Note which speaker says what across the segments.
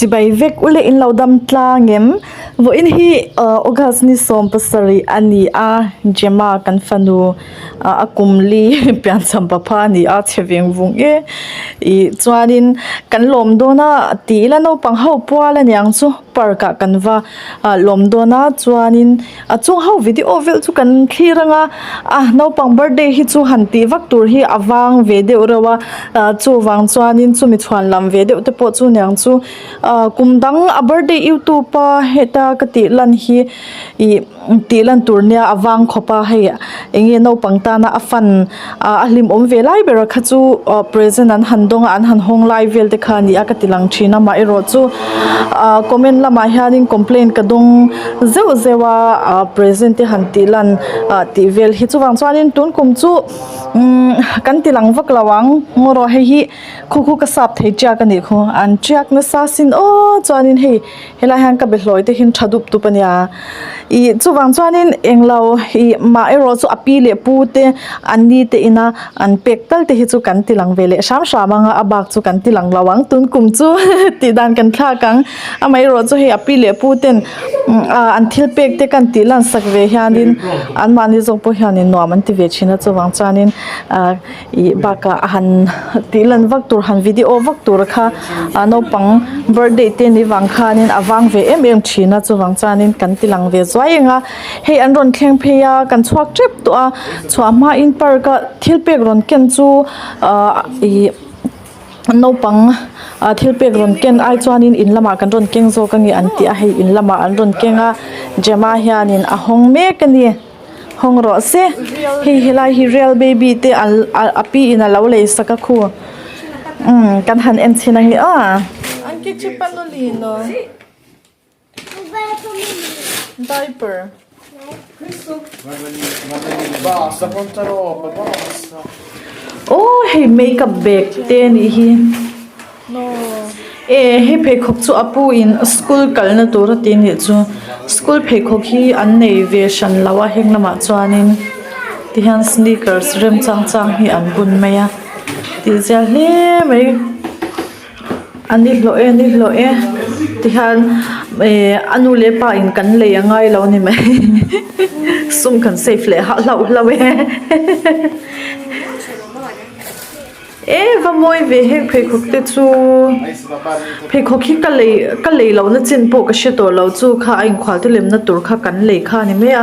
Speaker 1: Chibai vek ule in lo dam tlang em? Vawiin hi August ni 17 a ni a, Gemma kan fanu a kum li piancham papha a ni a, chhe veng vung e. Ih chuanin kan lawm dawn a tih ila naupang ho pual a niang chu park ah kan va lawm dawn a chuanin a chung ho video vel chu kan thlir anga a naupang birthday hi chu han tih vak tur hi a vang ve deuh reuh a ah chuvang chuanin chumi chhuan lam ve deuh te pawh chu niang chu ah kum dang a birthday youtube a heta ka tih lan hi ih tih lan tur nia a vang khawp a hei eng nge naupang tana a fan ah a hlimawm ve lai ber kha chu ah present an han dawng a an han hawng lai vel te kha a ni a ka ti lang thin a amaherawh chu ah comment lamah hianin complaint ka dawng zeuh zeuh a ah present te han tih lan ah tih vel hi chuvang chuanin tun kum chu umm kan ti lang vak lo ang ngaw rawh hei hi khu khu ka sap thei tiak a nih khu an tiak nasa sin aw chuanin hei. Helai hian ka behlawi te hian tha dup dup a nia ih chuvang chuanin englo ih mah erawh chu a pi leh pu te an ni te ina an pek tal te hi chu kan ti lang ve leh hram hram ang a a bak chu kan ti lang lo ang tun kum chu tih dan kan thlak ang amaherawh chu hei a pi leh pu ten ah an thil pek te kan tih lan sak ve hianin an mahni zawk pawh hianin nuam an ti ve thin a chuvang chuanin ah. Ih bakah a han tih lan vak tur han video vak tur kha ah naupang birthday te ni vang khanin a vang ve em em thin a chuvang chuanin kan ti lang ve zuai eng a hei an rawn thleng phei a kan chhuak tep tawh a chhuah hmain park a thil pek rawn ken chu ah ih naupang ah thil pek rawn ken ai chuanin in lamah kan rawn keng zawk a ni an ti a hei in lamah an rawn keng a Gemma hianin a hawng mek a ni. Hawng rawh se hei helai hi real baby te an a pi in a lo lei sak a khu umm kan han en chhin ang hi aw. Anche c'è pannolino. Diaper.
Speaker 2: Basta quanta roba, basta.
Speaker 1: Aw hei makeup bag te anih hi. E hei pheikhawk chu a pu in school kalna tur a ti anih chu school pheikhawk hi an nei ve hran lo a heng lamah chuanin tihian sneakers rem chang chang hi an bun mai a tih zia hle mai a ni hlawh e a ni hlawh e tihian eh a nu leh pa in kan lei a ngai lo a ni mai sum kan save leh hah hlauh hlauh e. E va mawi ve heng pheikhawk te chu pheikhawk hi ka lei ka lei lohna chin pawh ka hre tawh lo chu kha a inkhual te lemna tur kha kan lei kha a ni mai a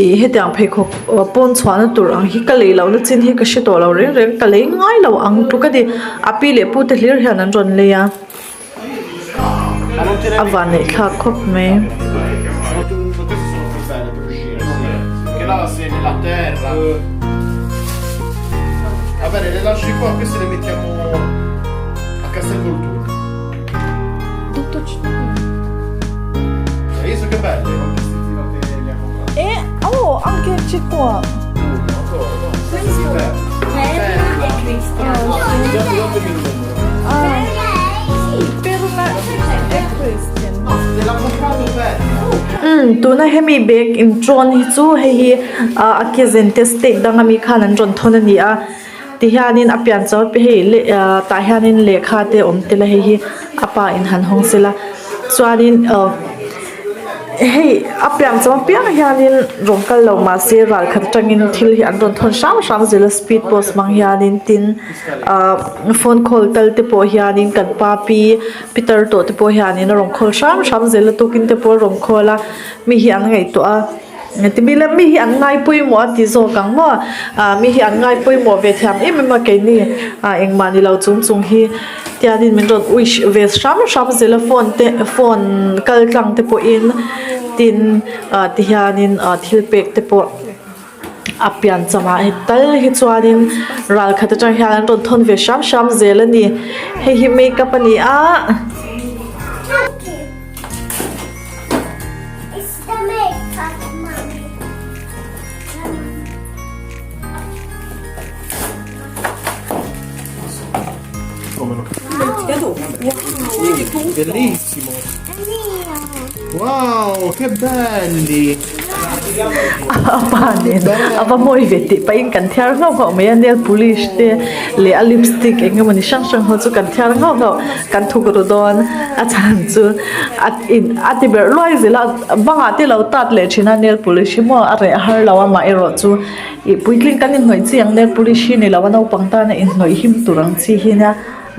Speaker 1: ih hetiang pheikhawk pawn chhuahna tur ang hi ka lei lohna chin hi ka hre tawh lo reng reng ka lei ngai lo ang tluk a ni a pi leh pu te hlir hian an rawn lei a a vanneih thlak khawp mai.
Speaker 2: Va bene, le lasci qua, queste le mettiamo a Castel Volturno.
Speaker 1: Tutto c-
Speaker 2: Hai visto che belle? Col vestitino che gli ha comprato.
Speaker 1: Eh, oh, anche c'è qua.
Speaker 2: Uno, ancora, no? Questo si perde.
Speaker 3: Perla e Cristian.
Speaker 2: Dopo mi numero.
Speaker 1: Ah, per una e Christian.
Speaker 2: No, te l'ha comprato Perla.
Speaker 1: Umm tuna hemi bag inṭawn hi chu hei hi ah a ke zen te state dang ami khan an rawn thawn a ni a tihianin a pian chaw te hei leh ah tah hianin lehkha te awm tel a hei hi a pa in han hawng sela chuanin ah hei a pian chaw apiang hianin rawn kal lo mahse ral khat atangin thil hi an rawn thawn hram hram zel a speed post hmang hianin tin ah phone call tal te pawh hianin kan pa pi Pitar tawh te pawh hianin a rawn khawl hram hram zel a tukin te pawh a rawn khawl a mi hi an ngaihtuah a engti mi lem mi hi an ngai pawimawh a ti zawk ang maw ah mi hi an ngai pawimawh ve thiam em em a keini ah engmah ni lo chung chung hi tianin min rawn wish ve hram hram zel a phone te phone kal tlang te pawhin tin ah ti hianin ah thil pek te pawh. A pian chamah hi tal hi chuanin ral khat atang hian an rawn thawn ve hram hram zel a ni hei hi makeup a ni a.
Speaker 2: Bellissimo! Wow, che belli!
Speaker 1: A pa nen a va mawi ve tih pahin kan thiar nghauh nghauh mai a nail polish te leh a lipstick eng emawni hrang hrang ho chu kan thiar nghauh nghauh kan thuk ru dawn a chhan chu a in a ti berh luai zel a bangah te lo tat leh thin a nail polish hi maw a reh har lo a amaherawh chu ih puitling kan inhnawih chi ang nail polish hi ni lo a naupang tana inhnawih him tur ang chi hi nia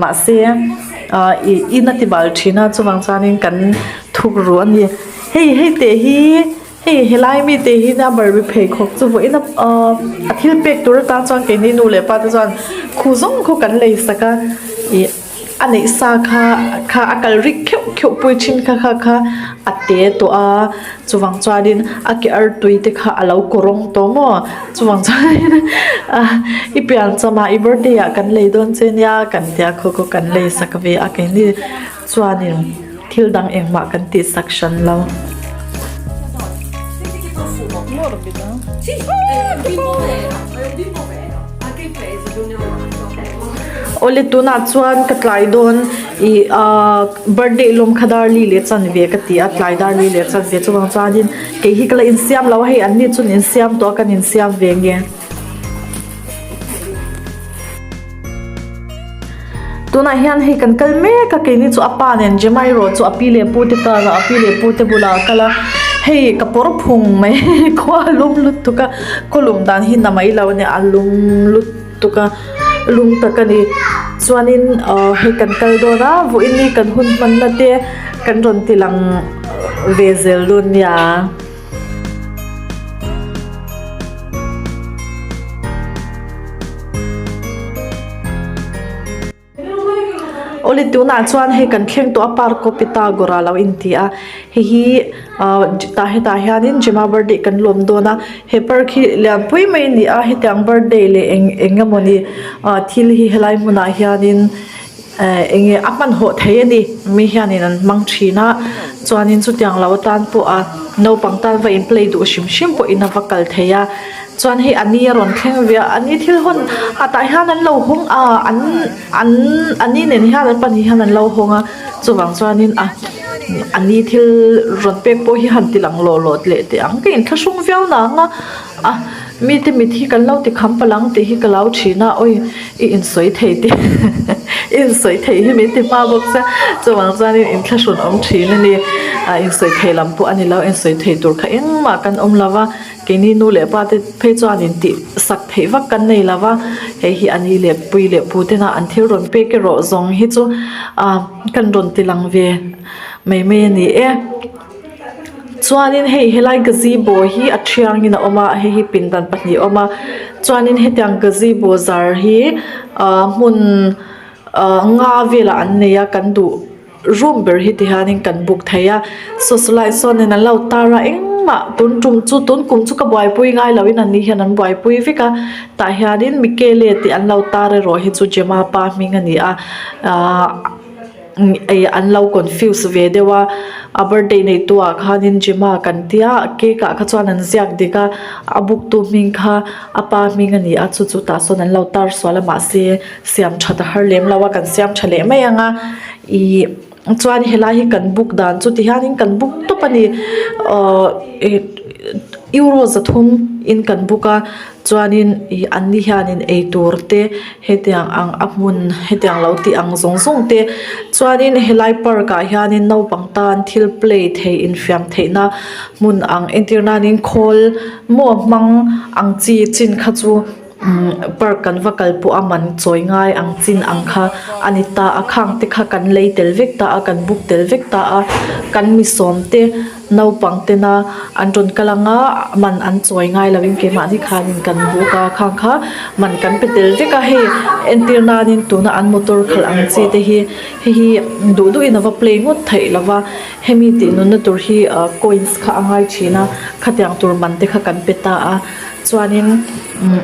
Speaker 1: mahse ah ih in a ti bal thin a chuvang chuanin kan thuk ru a ni hei hei teh hi. Hei helai mite hi nia barbie pheikhawk chu vawiin a ahh a thil pek tur atan chuan keini nu leh pa te chuan khu zawng khu kan lei sak a ih a neih sa kha kha a kal rik kheuh kheuh pui thin kha kha kha a te tawh a chuvang chuanin a ke artui te kha a lo kawrawng tawh maw chuvang chuanin ah i piancham ah i birthday ah kan lei dawn che nia kan tia khaw khaw kan lei sak ve a keini chuanin. Thil dang engmah kan tih sak hran lo. Awle tunah chuan ka tlai dawn ih ah birthday lawm kha dar li leh chan ve ka ti a tlai dar li leh chan ve chuvang chuanin kei hi ka la insiam lo a hei an ni chuan insiam tawh a kan insiam ve nge. Tunah hian hei kan kal mek a keini chu a pa nen Gemma erawh chu a pi leh pu te karah a pi leh pu te bulah a kal a hei ka pawr phung mai khua a lum lutuk a khaw lum dan hi na mai lo a nia a lum lutuk a lum tak a ni chuanin ah hei kan kal dawn a vawiin ni kan hun hmanna te kan rawn ti lang ve zel dawn nia. Awle tunah chuan hei kan thleng tawh a park aw Pythagora lo inti a hei hi ah tah hetah hianin Gemma birthday kan lawm dawn a he park hi lianpui mai a ni a hetiang birthday leh eng eng emawni ah thil hi helai hmunah hianin eh enge a hmanhawh thei a ni mi hianin an hmang thin a chuanin chutiang lo atan pawh a naupang tan va in play duh hrim hrim pawhin a va kal thei a chuan hei a ni a rawn thleng ve a a ni thil hawn a tah hian an lo hawng a an an a ni nen hian an pahnih hian an lo hawng a chuvang chuanin a a ni thil rawn pek pawh hi han ti lang lawh lawh leh teh ang ka inthlahrung viau nang a a mite mit hi kan lo ti kham palh ang tih hi ka lo thin a awi i insawi thei tih i insawi thei hi min ti hma bawk sia chuvang chuanin inthlahrun awm thin a ni ah insawi thei lam pawh a ni lo insawi thei tur kha engmah kan awm lo va keini nu leh pa te phei chuan intih sak theih vak kan nei lo va hei hi a ni leh pui leh pu tena an thil rawn pek erawh zawng hi chu ah kan rawn ti lang ve mai mai a ni e. Chuanin hei helai gazebo hi a thiangin a awm a hei hi pindan pahnih a awm a chuanin hetiang gazebo zar hi ahh hmun ahh nga velah an nei a kan duh room ber hi ti hianin kan book thei a saw saw lai sawnin an lo tar a engmah tun tum chu tun kum chu ka buaipui ngai loin an ni hian an buaipui vek a tah hianin Mikele tih an lo tar erawh hi chu Gemma pa hming a ni a ahh. Ei an lo confuse ve deuh a a birthday nei tu ah khanin Gemma kan tia cake ah kha chuan an ziak dik a a book tu hming kha a pa hming a ni a chu chu tah sawn an lo tar sual a mahse siam that a har lem lo a kan siam tha leh mai ang a ihh chuan helai hi kan book dan chu ti hianin kan book tawp a ni ahh euro zathum in kan book a. Chuanin ih an ni hianin eitur te hetiang ang a hmun hetiang lo tih ang zawng zawng te chuanin helai park ah hianin naupang tan thil play thei infiam theihna hmun ang entir nanin khawl maw hmang ang chi chin kha chu umm park kan va kal pawh a man chawi ngai ang chin ang kha a ni ta a khang te kha kan lei tel vek ta a kan book tel vek ta a kan mi sawm te. Naupang tena an rawn kal ang a man an chawi ngai lovin keimahni khanin kan buk a khang kha man kan pe tel vek a hei entir nanin tuna an motor khalh ang chi te hi hei hi duh duhin a va play ngawt theih lo va hemi tih nunna tur hi ah coins kha a ngai thin a khatiang tur man te kha kan pe ta a chuanin umm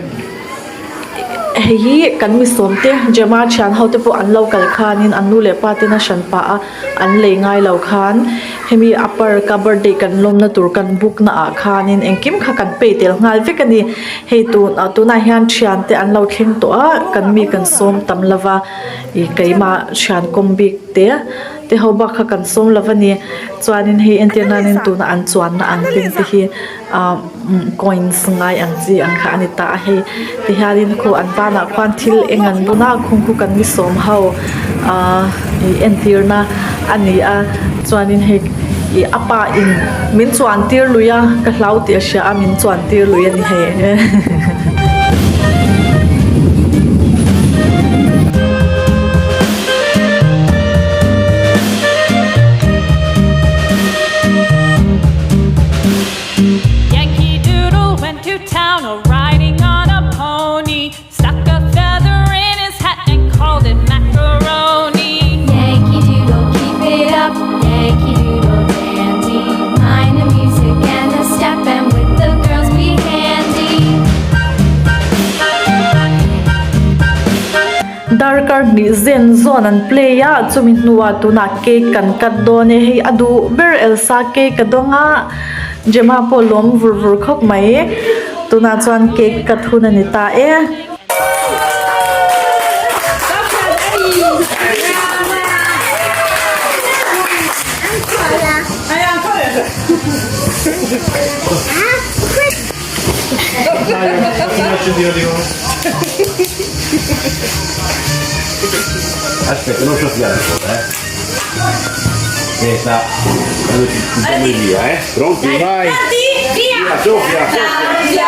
Speaker 1: hei hi kan mi sawm te Gemma thian ho te pawh an lo kal khanin an nu leh pa tena hran pah a. An lei ngai lo khan hemi a park a birthday kan lawmna tur kan book na ah khanin engkim kha kan pay tel nghal vek a ni hei tun ah tunah hian thian te an lo thleng tawh a kan mi kan sawm tam lova ih keimah thian kawm bik te. te ho bak kha kan sawm lo a ni chuanin hei entir nanin tuna an chuanna ang ken te hi ah coins ngai ang chi ang kha a ni ta a hei tihianin khu an banah khuan thil eng an bun a khung khu kan mi sawm ho ah ih entirna a ni a chuanin hei ih a pa in min chuan tir lui a ka hlau tih a hria a min chuan tir lui a ni hei.
Speaker 4: Yankee Doodle went to town a riding on a pony. Stuck a feather in his hat and called it macaroni.
Speaker 5: Yankee Doodle, keep it up, Yankee Doodle dandy. Mind the music and the step, and with the girls be handy.
Speaker 1: Darkar hnih zen zawn an play a chumi hnuah tunah cake kan cut dawn e hei a duh ber Elsa cake a dawng a Gemma pawh lawm vur vur khawp mai tunah chuan cake cut hun a ni ta e.
Speaker 6: Aspetta, non soffiare ancora, eh. Aspetta, quando ci buttiamo via, eh. Pronti? Vai! Via! Soffia, soffia!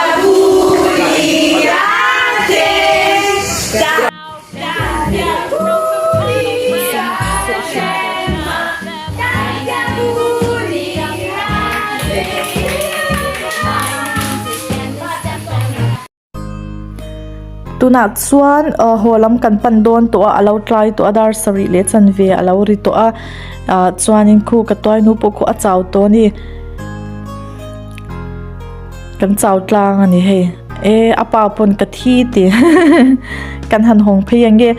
Speaker 1: Tunah chuan ah haw lam kan pan dawn tawh a a lo tlai tawh a dar sarih leh chanve a lo ri tawh a ah chuanin khu ka tuai nu pawh khu a chau tawh a ni kan chau tlang a ni hei e a pa pawn ka thi ti kan han hawng phei ang nge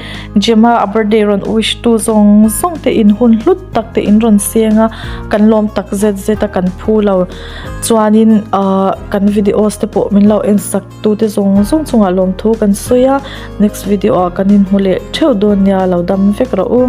Speaker 1: Gemma a birthday rawn wish tu zawng zawng te in hun hlut tak te in rawn seng a kan lawm tak zet zet a kan phu lo. Chuanin ahh kan videos te pawh min lo en sak tu te zawng zawng chungah lawmthu kan sawi a next video ah kan inhmu leh theuh dawn nia lo dam vek rawh u.